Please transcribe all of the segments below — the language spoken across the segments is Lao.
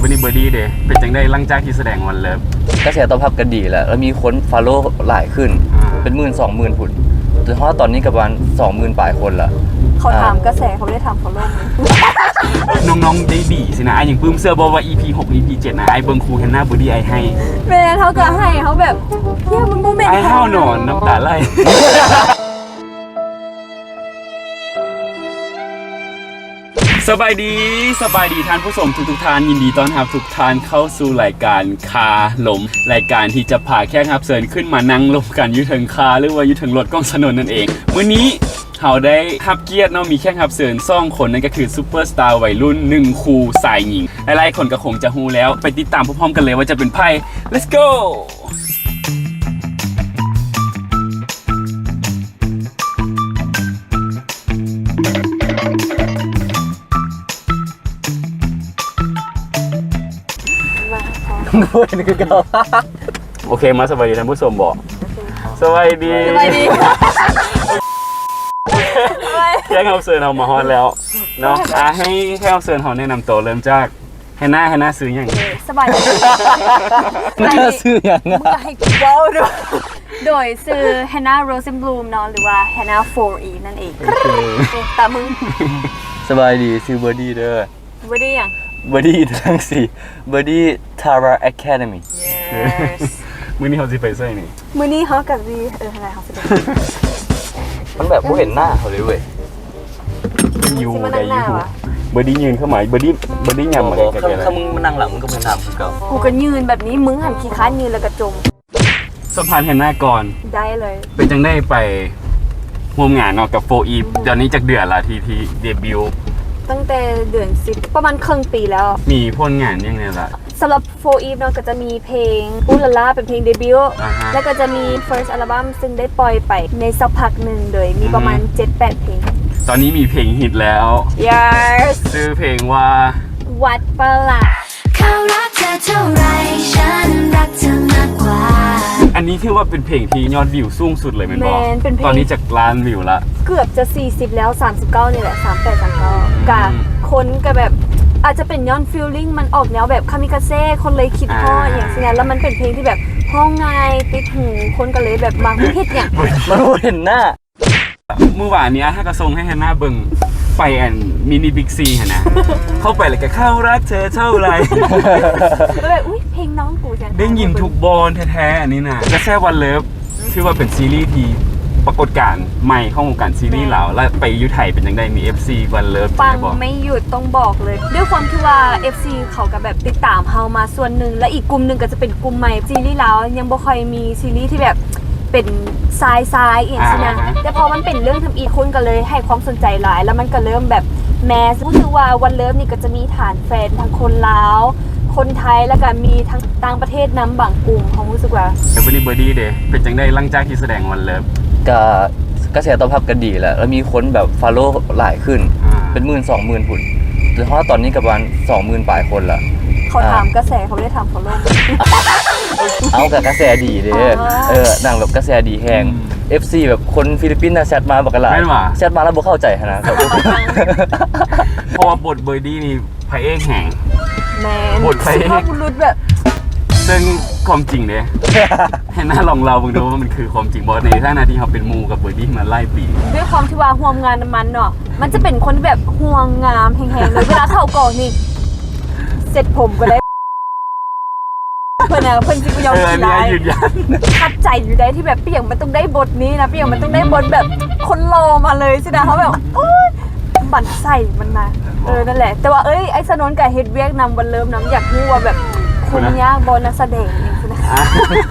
ມື້ນີ້ເບີດີ້ເດ ເປັນຈັ່ງໃດຫຼັງຈາກທີ່ສະແດງວັນເລີບ? ກະແສຕອບຮັບກະດີແຫຼະ ແລ້ວມີຄົນຟອລໂລຫຼາຍຂຶ້ນ ອ່າ ເປັນໝື່ນສອງໝື່ນພຸ້ນ ແຕ່ຮອດຕອນນີ້ກະປະມານສອງໝື່ນປາຍຄົນລະ. ເຂົາຖາມ ອ່າ ກະແສ ເຂົາບໍ່ໄດ້ຖາມຟອລໂລ. ນ້ອງໆໄດ້ດີຊີ້ນະ ອ້າຍຍັງປຶ້ມ. ເຊື່ອບໍ່ວ່າອີພີຫົກ ອີພີເຈັດນະ ອ້າຍເບິ່ງຄູ່ແຮນນາ ເບີດີ້ ອ້າຍໄຫ້. ແມ່ນ ເຮົາກະໄຫ້ ເຮົາແບບ ເຮີ້ຍ ມັນບໍ່ແມ່ນ ອ້າຍຫ້າວນອນ ນ້ຳຕາໄຫຼ. ສະບາຍດີ ສະບາຍດີທ່ານຜູ້ຊົມທຸກໆທ່ານ ຍິນດີຕ້ອນຮັບທຸກທ່ານເຂົ້າສູ່ລາຍການຄາລົມ ລາຍການທີ່ຈະພາແຂກຮັບເຊີນຂຶ້ນມານັ່ງລົມກັນຢູ່ເທິງຄາ ຫຼືວ່າຢູ່ເທິງລົດກອງຖະໜົນນັ້ນເອງ. ມື້ນີ້ເຮົາໄດ້ຮັບກຽດເນາະ ມີແຂກຮັບເຊີນສອງຄົນ ນັ້ນກະຄືຊຸບເປີສະຕາໄວລຸ້ນໜຶ່ງຄູ່ສາຍຍິງ. ຫຼາຍໆຄົນກະຄົງຈະຮູ້ແລ້ວ ໄປຕິດຕາມພ້ອມໆກັນເລີຍວ່າຈະເປັນໃຜ. Let's go! ໂອເຄ ມາສະບາຍດີທ່ານຜູ້ຊົມບໍ? ໂອເຄ ສະບາຍດີ ສະບາຍດີ. ແຂກຮັບເຊີນເຮົາມາຮອດແລ້ວເນາະ. ອ່າ ໃຫ້ແຂກຮັບເຊີນເຮົາແນະນຳໂຕ ເລີ່ມຈາກ ແຮນນາ ແຮນນາຊື່ຫຍັງ? ສະບາຍດີ ແຮນນາຊື່ຫຍັງ? ໃຫ້ກູເວົ້າດ້ວຍ. ໂດຍຊື່ແຮນນາ ໂຣເຊັນບລູມເນາະ ຫຼືວ່າແຮນນາ ໂຟອີຟ ນັ້ນເອງ. ໂອເຄ ຕາມມຶງ. ສະບາຍດີ ຊື່ເບີດີ້ເດີ. ເບີດີ້ຫຍັງ? ເບີດີ້ທັງສີ່ ເບີດີ້ ທາຣາ ແອັກຄາເດມີ. Yes. ມື້ນີ້ເຮົາຊິໄປໃສນີ້? ມື້ນີ້ເຮົາກະຊິ ເອີ ຫັ້ນແຫຼະ ເຮົາຊິໄປ ມັນແບບບໍ່ເຫັນໜ້າເຂົາເລີຍເວີຍ. ຢູ່ ມັນຊິມານັ່ງໜ້າວະ? ເບີດີ້ຍື່ນເຂົ້າມາ ເບີດີ້ ເບີດີ້ຫຍັບມາໃກ້ໆ. ຄັນ ຄັນມຶງມານັ່ງຫຼັງ ມຶງກະບໍ່ເຫັນໜ້າຄືເກົ່າ. ກູກະຍື່ນແບບນີ້ ມຶງຫັ້ນຂີ້ຄ້ານຍື່ນແລ້ວກະຈົ່ມ. ສຳພາດແຮນນາກ່ອນ. ໄດ້ເລີຍ. ເປັນຈັ່ງໃດໄປຮ່ວມງານເນາະກັບ ໂຟອີຟ ອືຮຶ ດຽວນີ້ຈັກເດືອນລະທີ່ ທີ່ເດບິວ? ຕັ້ງແຕ່ເດືອນສິບ ປະມານເຄິ່ງປີແລ້ວ. ມີຜົນງານຫຍັງແດ່ລະ? ສຳລັບ ໂຟອີຟ ເນາະ ກະຈະມີເພງ ອູລາລາ ເປັນເພງເດບິວ ອ່າຮະ ແລ້ວກະຈະມີເຟີສອັລບັມ ຊຶ່ງໄດ້ປ່ອຍໄປໃນສັກພັກໜຶ່ງ ໂດຍມີປະມານ ອືຮຶ ເຈັດແປດເພງ. ຕອນນີ້ມີເພງຮິດແລ້ວ. Yes. ຊື່ເພງວ່າ ວັດປະຫຼາດ. ເຂົາຮັກເທີເທົ່າໃດ ສັນຮັກເທີມາກກວ່າ. ອັນນີ້ຖືວ່າເປັນເພງທີ່ຍອດວິວສູງສຸດເລີຍແມ່ນບໍ່? ແມ່ນ ເປັນເພງ ຕອນນີ້ຈັກລ້ານວິວລະ? ເກືອບຈະສີ່ສິບແລ້ວ ສາມສິບເກົ້ານີ້ແຫຼະ ສາມແປດ ສາມເກົ້າ. ອືມ ກະຄົນກະແບບ ອາດຈະເປັນຍ້ອນຟີລລິ້ງ ມັນອອກແນວແບບຄາມິກາເຊ ຄົນເລີຍຄິດຮອດ ອ່າ ອີ່ຫຍັງຊີ້ນະ ແລ້ວມັນເປັນເພງທີ່ແບບຮ້ອງງ່າຍ ຕິດຫູ ຄົນກະເລີຍແບບມັກ. ເຫັນຫຍັງ? ມັນບໍ່ເຫັນໜ້າ. ມື້ວານນີ້ອ້າຍກະສົ່ງໃຫ້ແຮນນາເບິ່ງ ໄປອັນມິນິບິກຊີຫັ້ນນະ ເຂົ້າໄປແລ້ວກະ ເຂົາຮັກເທີເທົ່າໃດ. ແລ້ວແບບ ອຸ້ຍ ເພງນ້ອງກູ ໄດ້ຍິນທຸກບ່ອນແທ້ໆ ອັນນີ້ນະ. ກະແສວັນເລີບ ຖືວ່າເປັນຊີຣີທີ່ປາກົດການໃໝ່ຂອງວົງການຊີຣີລາວ ແລະ ໄປຢູ່ໄທເປັນຈັ່ງໃດ? ມີເອັຟຊີວັນເລີບ ປັງໄໝ? ໄມ່หยุด ຕ້ອງບອກເລີຍ ດ້ວຍຄວາມທີ່ວ່າເອັຟຊີເຂົາກະແບບຕິດຕາມເຮົາມາສ່ວນໜຶ່ງ ແລະ ອີກກຸ່ມໜຶ່ງກະຈະເປັນກຸ່ມໃໝ່ ຊີຣີລາວຍັງບໍ່ຄ່ອຍມີຊີຣີທີ່ແບບ ເປັນຊາຍຊາຍອີ່ຫຍັງຊີ້ນະ ອ່າ ແຕ່ພໍມັນເປັນເລື່ອງທຳອິດ ຄົນກະເລີຍໃຫ້ຄວາມສົນໃຈຫຼາຍ ແລ້ວມັນກະເລີ່ມແບບແມສ. ຮູ້ສຶກວ່າວັນເລີບນີ້ກະຈະມີຖານແຟນທັງຄົນລາວ ຄົນໄທ ແລ້ວກະມີທັງຕ່າງປະເທດນຳບາງກຸ່ມ. ເຮົາຮູ້ສຶກວ່າ ແລ້ວມື້ນີ້ເບີດີ້ເດ ເປັນຈັ່ງໃດຫຼັງຈາກທີ່ສະແດງວັນເລີບ? ກະ ກະແສຕອບຮັບກະດີແຫຼະ ແລ້ວມີຄົນແບບຟອລໂລຫຼາຍຂຶ້ນ ອ່າ ເປັນໝື່ນສອງໝື່ນພຸ້ນ ແຕ່ຮອດຕອນນີ້ກະປະມານສອງໝື່ນປາຍຄົນລະ. ເຂົາຖາມ ອ່າ ກະແສ ເຂົາບໍ່ໄດ້ຖາມຟອລໂລ. ເອົາ ກະກະແສດີເດ. ອໍ ເອີ ນາງແບບກະແສດີແຮງ ອືມ ເອັຟຊີແບບຄົນຟີລິບປິນນະ ແຊັດມາບັກຫຼາຍ. ແຊັດມາແລ້ວບໍ່ເຂົ້າໃຈຫັ້ນນະ ເພາະວ່າບົດເບີດີ້ນີ້ພະເອກແຮງ. ແມ່ນ ບົດພະເອກ ສຸພາບບຸລຸດແບບ ເຊິ່ງຄວາມຈິງເດ ໃຫ້ນາລອງເລົ່າເບິ່ງດູວ່າມັນຄືຄວາມຈິງບໍ່ ໃນຖານະທີ່ເຮົາເປັນໝູ່ກັບເບີດີ້ມາຫຼາຍປີ. ດ້ວຍຄວາມທີ່ວ່າຮ່ວມງານນຳມັນເນາະ ມັນຈະເປັນຄົນທີ່ແບບຫ່ວງງາມແຮງໆເລີຍ ເວລາເຂົ້າກອງນີ້ ເຊັດຜົມກະໄດ້ ເພິ່ນນະ ເພິ່ນຊິບໍ່ຍອມ ເອີ ອັນນີ້ ຂີ້ຮ້າຍ ຢືນຢັນ ຂັດໃຈຢູ່ໃດທີ່ແບບ ເປັນຫຍັງມັນຕ້ອງໄດ້ບົດນີ້ນະ ເປັນຫຍັງມັນຕ້ອງໄດ້ບົດແບບຄົນຫຼໍ່ມາເລີຍຊີ້ນະ. ເຮົາແບບ ໂອ້ຍ ໝັ້ນໄສ້ມັນນະ. ເອີ ນັ້ນແຫຼະ ແຕ່ວ່າ ເອີຍ ອ້າຍສະນົນກະເຮັດວຽກນຳວັນເລີບນຳ ຢາກຮູ້ວ່າແບບ ຄຸນຍາກບໍ່ ນັກສະແດງຈັ່ງຊີ້ນະ. ອ່າ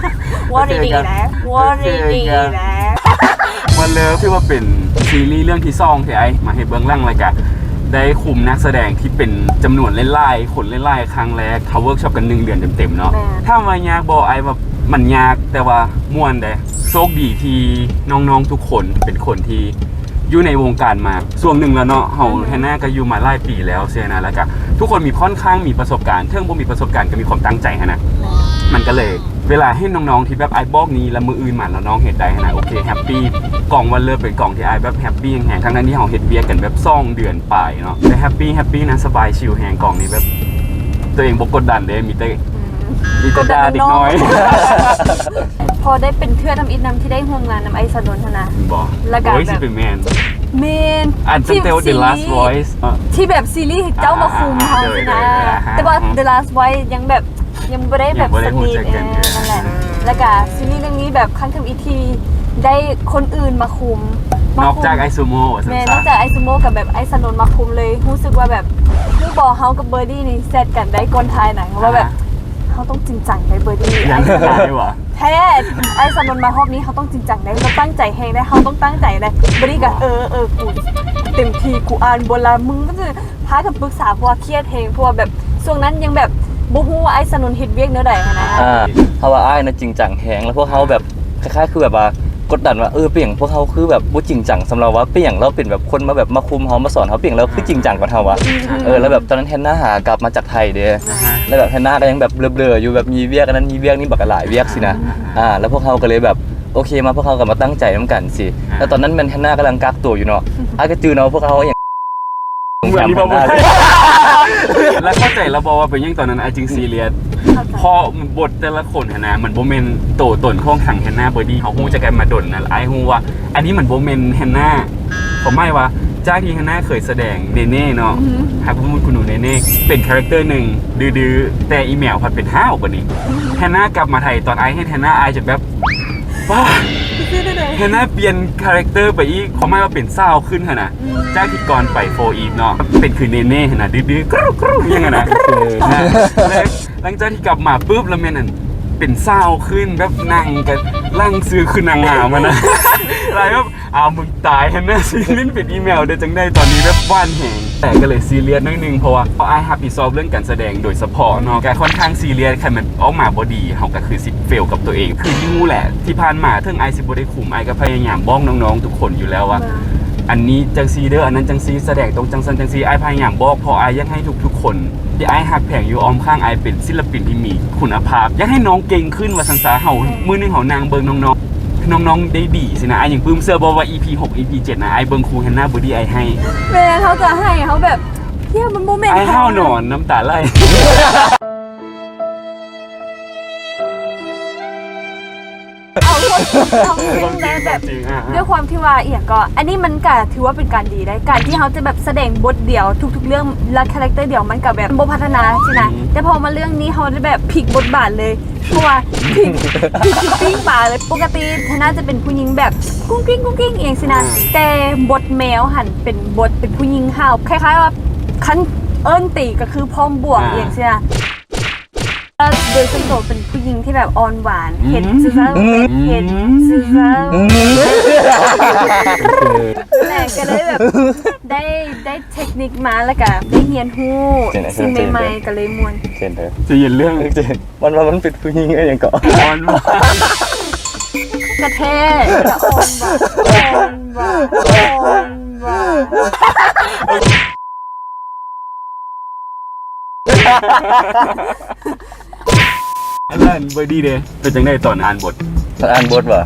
ເວົ້າດີໆນະ ເວົ້າດີໆນະ. ວັນເລີບຖືວ່າເປັນຊີຣີເລື່ອງທີສອງທີ່ອ້າຍມາເຮັດເບື້ອງຫຼັງ ແລ້ວກະໄດ້ຄຸມນັກສະແດງທີ່ເປັນຈຳນວນຫຼາຍໆຄົນຫຼາຍໆ ຄັ້ງແລກ. ເຮົາເວີກຊັອບກັນໜຶ່ງເດືອນເຕັມໆເນາະ. ແມ່ນ ຖາມວ່າຍາກບໍ່? ອ້າຍວ່າມັນຍາກ ແຕ່ວ່າມ່ວນເດ້. ໂຊກດີທີ່ນ້ອງໆທຸກຄົນເປັນຄົນທີ່ຢູ່ໃນວົງການມາຊ່ວງໜຶ່ງແລ້ວເນາະ. ເຮົາ ອືຮຶ ແຮນນາກະຢູ່ມາຫຼາຍປີແລ້ວຊີ້ນະ ແລ້ວກະທຸກຄົນມີ ຄ່ອນຂ້າງມີປະສົບການ ເຖິງບໍ່ມີປະສົບການກະມີຄວາມຕັ້ງໃຈຫັ້ນນະ. ມັນກະເລີຍ ເວລາເຫັນນ້ອງໆທີ່ແບບອ້າຍບອກນີ້ ແລ້ວມື້ອື່ນມາແລ້ວນ້ອງເຮັດໄດ້ຫັ້ນນະ ໂອເຄ ແຮັບປີ້. ກອງວັນເລີບເປັນກອງທີ່ອ້າຍແບບແຮັບປີ້ແຮງໆ ທັງໆທີ່ເຮົາເຮັດວຽກກັນແບບສອງເດືອນປາຍເນາະ ແຕ່ແຮັບປີ້ ແຮັບປີ້ນະ ສະບາຍຊິວແຮງກອງນີ້ແບບ ຕົວເອງບໍ່ກົດດັນເດ້ ມີແຕ່ ອືມ ມີແຕ່ດ່າເດັກນ້ອຍ. ພໍໄດ້ເປັນເທື່ອທຳອິດນຳທີ່ໄດ້ຮ່ວມງານນຳອ້າຍຊານົນຫັ້ນນະ ບໍ່ ແລ້ວກໍ ໂອ້ຍ ແບບ ຊິເປັນແມ່ນ ແມ່ນ ອັນຕັ້ງແຕ່ The Last Voice ເນາະ ທີ່ແບບຊີຣີເຈົ້າມາຄຸມເຮົາ ອ່າ ຊີ້ນະ ໂດຍໆ ແຕ່ວ່າ ອ່າ The Last Voice ຍັງແບບ ຍັງບໍ່ໄດ້ແບບ ຍັງບໍ່ໄດ້ຮູ້ຈັກກັນ ເອີ ນັ້ນແຫຼະ ແລ້ວກະຊີຣີເລື່ອງນີ້ແບບຄັ້ງທຳອິດທີ່ໄດ້ຄົນອື່ນມາຄຸມ ມາຄຸມ ນອກຈາກອ້າຍຊູໂມ ວ່າຊັ້ນຊະ ແມ່ນ ນອກຈາກອ້າຍຊູໂມກັບແບບອ້າຍຊານົນມາຄຸມ ເລີຍຮູ້ສຶກວ່າແບບ ຮູ້ບໍ່ ເຮົາກັບເບີດີ້ນີ້ແຊັດກັນໄດ້ກ່ອນຖ່າຍໜັງ ວ່າແບບ ອ່າ ເຮົາຕ້ອງຈິງຈັງໄດ໋ເບີດີ້ ຍັງໄດ້ຫວາ? ແທ້ ອ້າຍຊານົນມາຮອບນີ້ ເຮົາຕ້ອງຈິງຈັງໄດ໋ ເຮົາຕັ້ງໃຈແຮງໄດ໋ ເຮົາຕ້ອງຕັ້ງໃຈໄດ໋ ເບີດີ້ກໍ ເອີ ເອີ ເອີ ກູເຕັມທີ່ ກູອ່ານບົດລະ ມຶງກໍຄື ພາກັນປຶກສາ ເພາະວ່າຄຽດແຮງ ເພາະວ່າແບບຊ່ວງນັ້ນຍັງແບບບໍ່ຮູ້ວ່າອ້າຍຊານົນເຮັດວຽກແນວໃດຫັ້ນນະ. ອ່າ ເຮົາວ່າອ້າຍນະຈິງຈັງແຮງ ແລ້ວພວກເຮົາແບບຄ້າຍໆຄືແບບວ່າກົດດັນວ່າ ເອີ ເປັນຫຍັງພວກເຮົາຄືແບບບໍ່ຈິງຈັງສ່ຳລາວວະ ເປັນຫຍັງລາວເປັນແບບຄົນມາແບບມາຄຸມເຮົາ ມາສອນເຮົາ ເປັນຫຍັງລາວຄືຈິງຈັງກວ່າເຮົາວະ. ອ່າ ເອີ ແລ້ວແບບຕອນນັ້ນແຮນນາຫາກັບມາຈາກໄທເດ້ ອ່າຮະ ແລ້ວແບບແຮນນາກໍຍັງແບບເບລີໆຢູ່ ແບບມີວຽກອັນນັ້ນມີວຽກນີ້ບັກຫຼາຍວຽກຊີ້ນະ. ອ່າ ອ່າ ແລ້ວພວກເຮົາກໍເລີຍແບບ ໂອເຄ ມາພວກເຮົາກໍມາຕັ້ງໃຈນຳກັນຊີ້. ອ່າ ແລ້ວຕອນນັ້ນແມ່ນແຮນນາກຳລັງກັກໂຕຢູ່ເນາະ ອ້າຍກໍຈື່ເນາະ ພວກເຮົາຫຍັງ ເໝືອນທີ່ບໍ່ ແລ້ວເຂົ້າໃຈແລ້ວບໍ່ວ່າເປັນຫຍັງຕອນນັ້ນອ້າຍຈຶ່ງຊີຣຽສ? ເຂົ້າໃຈ ເພາະບົດແຕ່ລະຄົນຫັ້ນນະ ມັນບໍ່ແມ່ນໂຕຕົນຂອງທັງແຮນນາ ເບີດີ້ ເຮົາຮູ້ຈັກກັນມາດົນນະ ອ້າຍຮູ້ວ່າອັນນີ້ມັນບໍ່ແມ່ນແຮນນາ. ຄວາມໝາຍວ່າ ຈາກທີ່ແຮນນາເຄີຍສະແດງເນເນ່ເນາະ ອືຮຶ ຫາກບໍ່ໝົດຄຸນໜູເນເນ່ ເປັນຄາແຣັກເຕີໜຶ່ງ ດື້ໆ ແຕ່ອີແມວພັດເປັນຫ້າວກວ່ານີ້. ແຮນນາກັບມາໄທ ຕອນອ້າຍເຫັນແຮນນາ ອ້າຍຈະແບບ ວ້າ ຄືແຮນນາປ່ຽນຄາແຣັກເຕີໄປອີກ ຄວາມໝາຍວ່າເປັນສາວຂຶ້ນຫັ້ນນະ ອືມ ຈາກທີ່ກ່ອນໄປໂຟອີຟເນາະ ເປັນຄືເນເນ່ຫັ້ນນະ ດື້ໆ ກຣຸກຣຸກ ຫຍັງຫັ້ນນະ ເອີ ນະ ແລ້ວຫຼັງຈາກທີ່ກັບມາປຶບ ແລ້ວແມ່ນອັນ ເປັນສາວຂຶ້ນ ແບບນັ່ງກັນຫຼັງຊື່ຄືນາງງາມຫັ້ນນະ ຫຼາຍແບບ ອ້າວ ມຶງຕາຍຫັ້ນນະ ຊິຫຼິ້ນເປັນອີແມວໄດ້ຈັ່ງໃດ ຕອນນີ້ແບບຫວານແຮງ. ແຕ່ກໍເລີຍຊີຣຽສໜ້ອຍໜຶ່ງ ເພາະວ່າອ້າຍຮັບຜິດຊອບເລື່ອງການສະແດງໂດຍສະເພາະເນາະ ກໍຄ່ອນຂ້າງຊີຣຽສ ຄັນມັນອອກມາບໍ່ດີ ເຮົາກໍຄືຊິເຟວກັບຕົວເອງ. ຄືທີ່ຮູ້ແຫຼະ ທີ່ຜ່ານມາເຖິງອ້າຍຊິບໍ່ໄດ້ຄຸມ ອ້າຍກໍພະຍາຍາມບອກນ້ອງໆທຸກຄົນຢູ່ແລ້ວວ່າ ອັນນີ້ຈັ່ງຊີ້ເດີ ອັນນັ້ນຈັ່ງຊີ້ ສະແດງຕ້ອງຈັ່ງຊັ້ນຈັ່ງຊີ້ ອ້າຍພະຍາຍາມບອກ ເພາະອ້າຍຢາກໃຫ້ທຸກໆຄົນ ທີ່ອ້າຍຮັກແພງຢູ່ອ້ອມຂ້າງອ້າຍເປັນສິນລະປິນທີ່ມີຄຸນນະພາບ ຢາກໃຫ້ນ້ອງເກັ່ງຂຶ້ນວ່າຊັ້ນຊະ. ເຮົາ ມື້ໜຶ່ງເຮົານັ່ງເບິ່ງນ້ອງໆ ນ້ອງໆໄດ້ດີຊີ້ນະ ອ້າຍຍັງປຶ້ມ. ເຊື່ອບໍ່ວ່າອີພີຫົກ ອີພີເຈັດນະ ອ້າຍເບິ່ງຄູ່ແຮນນາ ເບີດີ້ ອ້າຍໄຫ້ ແມ່ນ ເຮົາກໍໄຫ້ ເຮົາແບບ ເຮີ້ຍ ມັນບໍ່ແມ່ນ ອ້າຍຫ້າວນອນ ນ້ຳຕາໄຫຼ. ເອົາຄວາມຈິງ ເອົາຄວາມຈິງແບບ ຄວາມຈິງ ອ່າໆ ດ້ວຍຄວາມທີ່ວ່າອີ່ຫຍັງກໍ ອັນນີ້ມັນກະຖືວ່າເປັນການດີໄດ໋ ການທີ່ເຮົາຈະແບບສະແດງບົດດຽວທຸກໆເລື່ອງ ແລະ ຄາແຣັກເຕີດຽວ ມັນກະແບບບໍ່ພັດທະນາຊີ້ນະ. ອືມ ແຕ່ພໍມາເລື່ອງນີ້ ເຮົາໄດ້ແບບພິກບົດບາດເລີຍ ເພາະວ່າພິກ ພິກ ພິກປີ້ງປາເລີຍ. ປົກກະຕິແຮນນາຈະເປັນຜູ້ຍິງແບບກຸ້ງກິ້ງກຸ້ງກິ້ງອີ່ຫຍັງຊີ້ນະ ອ່າ ແຕ່ບົດແມວຫັ້ນເປັນບົດເປັນຜູ້ຍິງຫ້າວ ຄ້າຍໆວ່າ ຄັນເອີ້ນຕີກໍຄືພ້ອມບວກ ອ່າ ອີ່ຫຍັງຊີ້ນະ. ແລ້ວໂດຍສ່ວນຕົວເປັນຜູ້ຍິງທີ່ແບບອ່ອນຫວານ ອືມ ເຮັດຊື່ໆ ອືມ ເຮັດຊື່ໆ ອືມ ແມ່ກໍເລີຍແບບໄດ້ ໄດ້ເຕັກນິກມາ ແລ້ວກໍໄດ້ຮຽນຮູ້ ເຈັນ ເອົາ ສິ່ງໃໝ່ໆ ເຈັນ ກໍເລີຍມ່ວນ ເຈັນ ເດີ ຈະເຢັນເລື່ອງ ເຈັນ ມັນວ່າມັນເປັນຜູ້ຍິງອີ່ຫຍັງເກາະ ອ່ອນຫວານ ກະແທ້ ກະອ່ອນຫວານ ອ່ອນຫວານ ອ່ອນຫວານ. ອັນນັ້ນເບີດີ້ເດ ເປັນຈັ່ງໃດຕອນອ່ານບົດ? ຕອນອ່ານບົດຫວາ?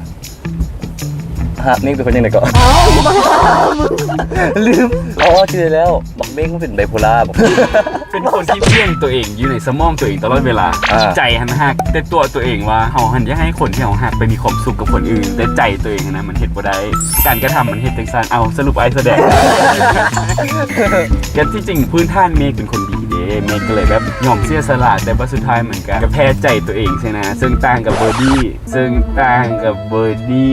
ຮະ ນີ້ເປັນຄົນຈັ່ງໃດເກາະ? ເອົ້າ ລືມ ອໍ ຈື່ໄດ້ແລ້ວ ບັກເມັ້ງມັນເປັນໄບໂພລາ ເປັນຄົນທີ່ປ່ຽນຕົວເອງຢູ່ໃນສະໝອງຕົວເອງຕະຫຼອດເວລາ ອ່າ ໃຈຫັ້ນຮັກ ແຕ່ຕົວະຕົວເອງວ່າເຮົາຫັ້ນຢາກໃຫ້ຄົນທີ່ເຮົາຮັກໄປມີຄວາມສຸກກັບຄົນອື່ນ ແຕ່ໃຈຕົວເອງຫັ້ນນະມັນເຮັດບໍ່ໄດ້ ການກະທຳມັນເຮັດຈັ່ງຊັ້ນ. ເອົ້າ ສະຫຼຸບອ້າຍສະແດງ ແຕ່ທີ່ຈິງພື້ນຖານເມັກເປັນຄົນດີເດ້ ເມັກກໍເລີຍແບບຍອມເສຍສະຫຼະ ແຕ່ວ່າສຸດທ້າຍມັນກໍ ກໍແພ້ໃຈຕົວເອງຊີ້ນະ ເຊິ່ງຕ່າງກັບເບີດີ້ ເຊິ່ງຕ່າງກັບເບີດີ້.